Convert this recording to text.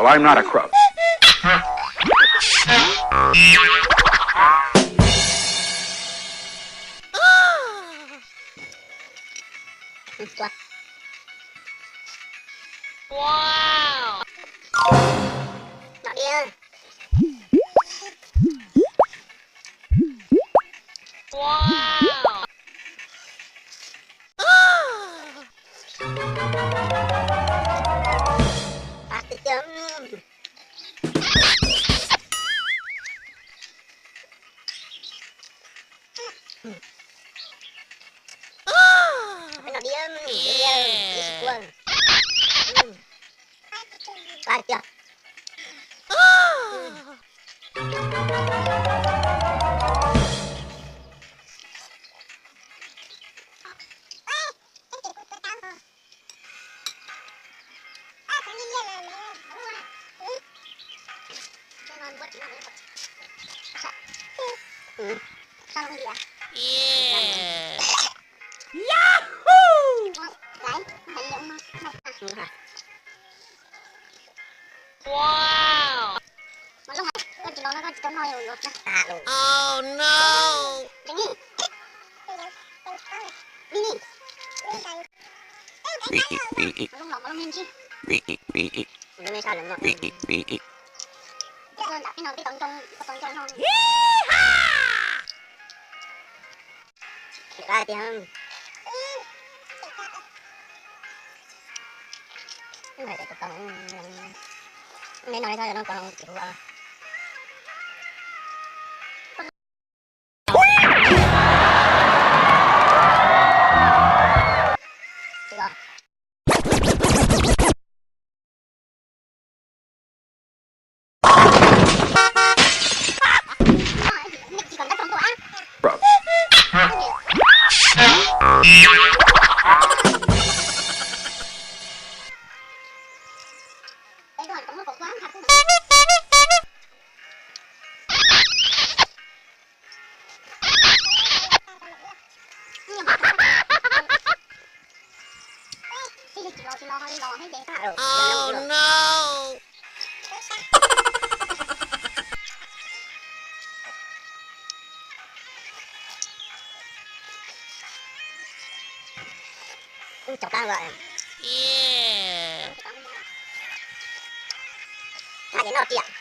Well, I'm not a crook. Wow. Nọ đi. Wow. Pab tiag tiag. Pab no đi, ib sim kuag. Pab tiag. Yahoo! Wow! Oh no! Oh no! Ub, chov kab lawm. Tab sis noj tiag.